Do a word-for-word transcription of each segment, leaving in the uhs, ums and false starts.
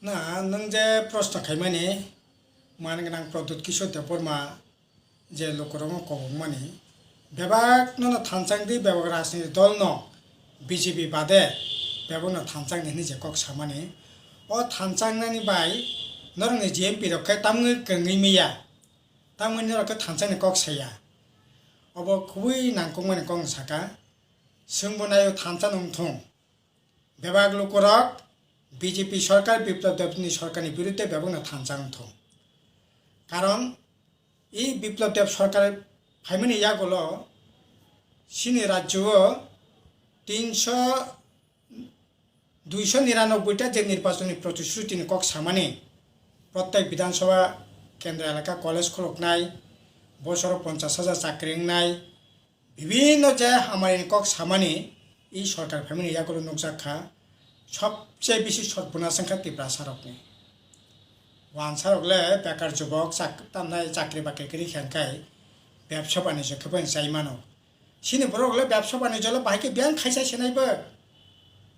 Na, nwng je proshno khaimani, man gwnang Pradyut Kishore Debbarma je lukurokno kobokmani, bebak nono thanchang di, bebak rajniti dol no B J P bade bebak no thanchang di hinwi je kok samani. O thanchangnani bai norokni G M P rok khe tamni kwngwi miya, tamni norok khe thanchang ni kok saya. Obo khubui nangkukmani kok saka, chwngbo naio thanchang wngthung. Bebak lukurok B J P sorkar, Biplab Debni sorkarni birudde bebakno thansa wngthung. Karon i Biplab Deb sorkar phaimani yagulo chini rajyo o tinso, duiso niranobboi ta je nirbachonni protishruti ni kok samani, prottek Bidhan Sabha kendra elaka college khuluknai, bosoro ponchash hajar chakri wngnai, bibhinno je hamari ni kok samani i sorkar phaimani yagulo nukjak kha, sobse bisi sotbona wngkha Tiprasa rokni. Wansa rok le bekar jubok chak-, tamnai chakri bakri kwrwi kha hwnkhe bebsa banijyo khe bo chai mano. Chini borok le bebsa banijyo le bahai khe biyang khaisa sinai bo.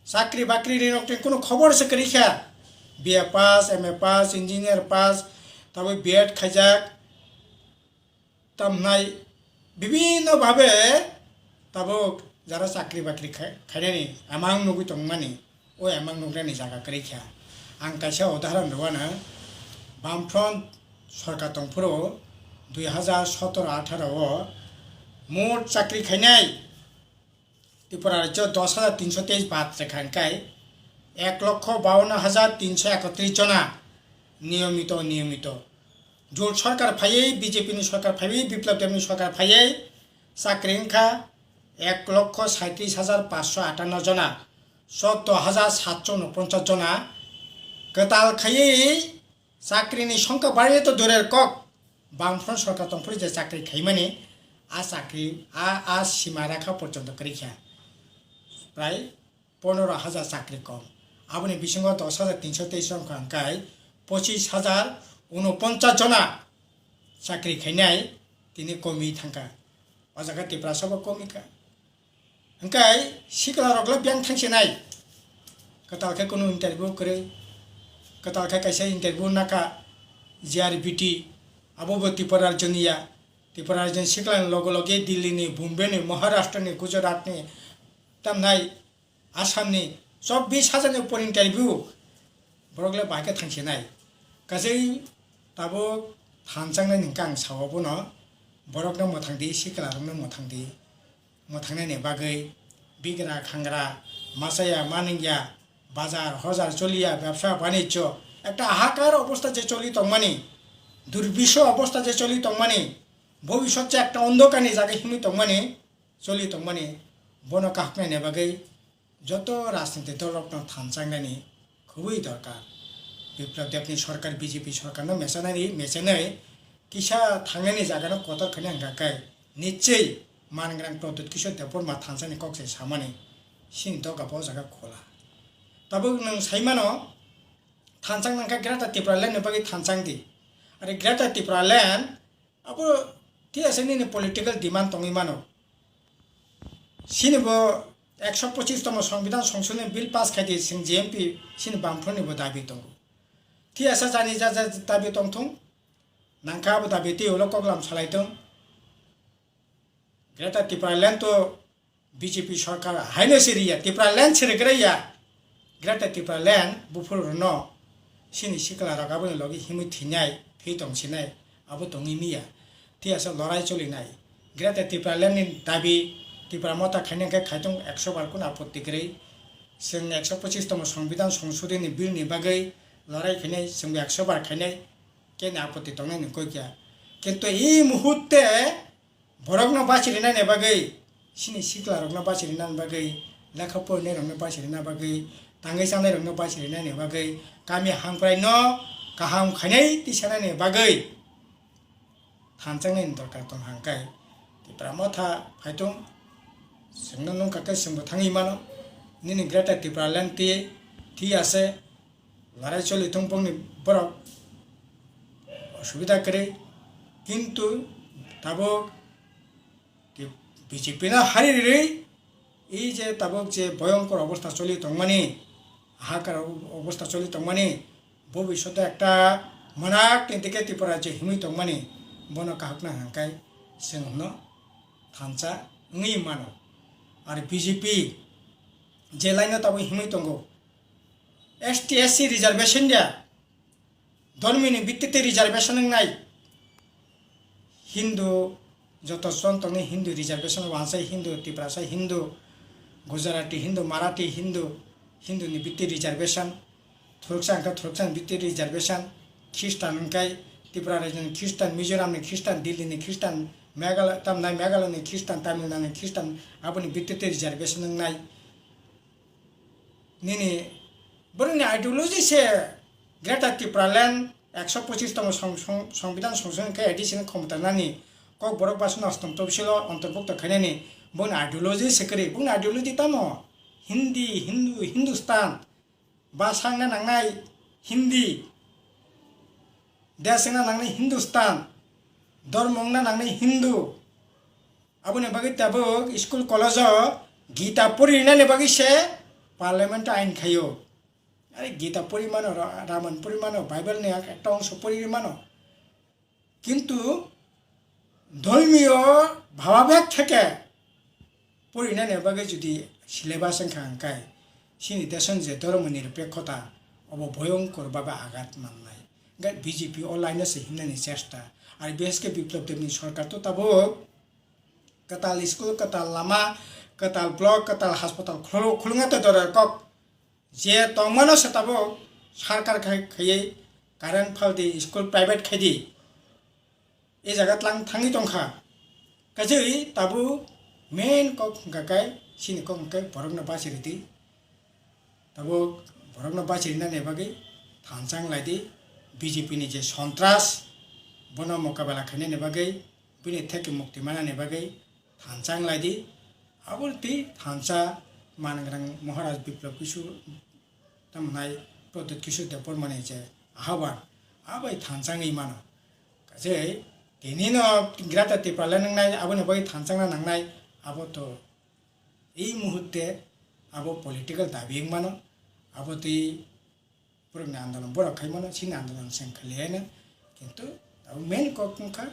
Chakri bakri ni rok ni kunu khobor se kwrwi kha. B A pass, M A pass, engineer pass, tabuk B Ed khaijak, tamnai bibhinno bhabe tabuk jara chakri bakri khai-, khainani amang nugwi tongmani, o amang nugnani jaga kwrwi kha. Ang kaisa udahoron rwano, Bamfront sorkar tongphuru dui hazar sotoro atharo o mot chakri khainai Tripura rajyo dos hajar tinso teis bad rekha hwnkhe ek lokho bawanno hajar tinso ekotris jona niyomito, niyomito. Jot sorkar phaiwi, B J P ni sorkar phaiwi, Biplab Debni sorkar phaiwi chakri wngkha ek lokho saitris hajar paanso atanno jona, sotto hajar satso unoponchas jona. Kwtal khaiwi chakri ni songkha bariya to durer kok, Bamfront sorkar tongphuru je chakri khaimani, a chakri, a, a sima rakha porjonto kwrwi kha. Prai pondoro hajar chakri kom. Aboni bisingo dos hajar tinso teis wngkha hwnkhe pochis hajar unoponchas jona chakri khainai tini komi thangkha. O jaga Tiprasa bo komi kha. Hwnkhe sikla rok le biyang thangsinai. Kwtal khe kunu interview kwrwi. Kwtal khe kaisa interview naka G R B T. Abo bo Tripura rajyoni ya. Tripura rajyoni sikla ni loge loge Delhi ni, Bombay ni, Maharashtra ni, Gujarat ni, tamnai Assam ni chobbish hajar ni upor interview. Borok le bahai khe thangsinai. Kaisa tabuk thanchang nai hwnkhe ang sao bono. Borok no mwthang di, sikla rok no mwthang di. Mwthang nai ni bagwi bigra khangra, machaya maningya, bazar hojar choliya, bebsa banijyo ekta ahakar obostha je choli tongmani, durbisho obostha je choli tongmani, bobisot je ekta ondhokar ni jaga himwi tongmani, choli tongmani, bono kahoknai ni bagwi joto rajniti dol rok no thanchang nani khubui dorkar. Biplab Deb ni sorkar, B J P sorkar no mechanani, mechanai kisa thangnani jaga no kotor khaina hwnkha khe nichoi man gwnang Pradyut Kishore Debbarma thansa ni kok se samani sini doga bo jaga khola. Tabuk nwng sai mano thanchang nangkha Greater Tipraland ni bagwi thanchang di. Are Greater Tipraland abo T S A nini political demand tongwi mano. Sini bo ekso pochis tomo Songbidan Songsodhoni Bill pass khai di, sing G M P sini Bamfront ni bo dabi tongo. T S A jani ja ja dabi tongthung, nangkha abo dabi twi ulo koklam salai tong. Greater Tipraland to B J P sorkar haino siriya, Tipraland sirigra ya. Greater Tipraland buphuru rwno sini sikla rok aboni logi himwi thinai, thwi tongsinai, abo tongwi miya. Thiyasa lorai cholinai. Greater Tipraland ni dabi Tipra Motha khaina khe khaitung ekso bar kun apotti kwrwi. Chwng ekso pochis tomo Songbidan Songsodhoni Bill ni bagwi lorai khainai, chwngbo ekso bar khainai, keni apotti tongnai ni koi kya. Kintu ei muhurte borokno bachirina ni bagwi, sini sikla rokno bachirina ni bagwi, lekha porinai rokno bachirina bagwi, tangwi chanai rokno bachirina ni bagwi, kami hamkrai no kaham khainai tisana ni bagwi thanchang nai ni dorkar tong hangkai. Tipra Motha phaitung, chwngno nungkha khe chwngbo thangwi mano, nini Greater Tipraland ti, ti ase, lorai choli thung bongni borok osubida kwrwi, kintu tabuk B J P no hari rwi, ei je tabuk je boyongkor obostha choli tongmani, hahakar obostha choli tongmani, Bobishoto ekta mwnak ni dike Tripura je himwi tongmani, bono kahokna hwnkhai chwng hwno thansa wngwi mano. Ar B J P je line o tabuk himwi tongo, S T S C reservation ya, dormini bittite reservation wngnai. Hindu joto jon tongni Hindu reservation wansai Hindu, Tiprasa Hindu, Gujarati Hindu, Marathi Hindu, Hindu ni bitti reservation. Thuruksa hwnkhe thuruksa ni bitti reservation. Christian hwnkhe Tripura rajyo ni Christian, Mizoram ni Christian, Delhi ni Christian, Meghalaya, tamnai Meghalaya ni Christian, Tamil Nadu ni Christian, aboni bitti reservation wngnai. Nini borokni ideology se Greater Tipraland ekso pochis tongmo song-, song-, Songbidan songshon khe additional khomota nani, kok borok bwsano ostom topsilo ontorbukto khainani, boni ideology se kwrwi. Boni ideology tamo? Hindi, Hindu, Hindustan, bwsakna nangnai Hindi, desh wngna nangnai Hindustan, dormo wngna nangnai Hindu. Aboni bagwi tabuk school college o Gita pori rinani bagwi se parliament o ain khaio. Are Gita pori mano, Ra-, Ramayana pori mano, Bible ni ekta ongso pori mano. Kintu dhormiyo bhababhed theke porinani bagwi jodi syllabus wngkha hwnkhai, chini desh ni je dhormo nirpekhota obo bhoyongkor bhabe agat mannai. Hwnkhe B J P o line o se himnani chesta. Ar bises khe Biplab Deb ni sorkar to tabuk kwtal school, kwtal lama, kwtal block, kwtal hospital khulu-, khulunga tei dora kok. Je tongmano se tabuk sarkar khai, khaiwi current phaldi, school private khaidi. E jaga tlang thangwi tongkha. Kaiswi tabuk main kok hwnkha khe, chini kok hwnkhe borokno bachiridi. Tabuk borokno bachirinani bagwi thansa wnglaidi, B J P ni je sontras, bono mokabela khainani bagwi, bini theke mukti manani bagwi thansa wnglaidi. Abo twi thansa mangrang Maharaj Biplab Kishore, tamnai Pradyut Kishore Debbarma ni je ahwaban, abai thansa wngwi mano. Kaiswi tini no Greater Tipraland wngnai, aboni bagwi thansa wngna nangnai, abo to ei muhurte abo political dabi wng mano, abo twi borokni andolon borok khai mano, chini andolon chwng khlaiya no. Kintu tabuk main kok wngkha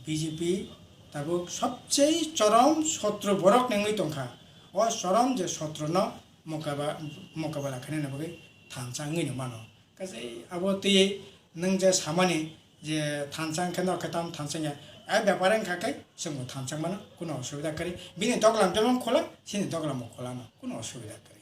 B J P tabuk sobchei chorom sotro borok ni wngwi tongkha. O chorom je sotro no mokaba-, mokabela khainani bagwi thansa wngwi no mano. Kaisai abo twi nwng je samani je thansa wngkhe norokhe tamo thansa wngya, a bepar wngkha khe chwngbo thansa mano, kuno osubida kwrwi. Bini doglam jemon khola, chini doglam bo khola no, kuno osubida kwrwi.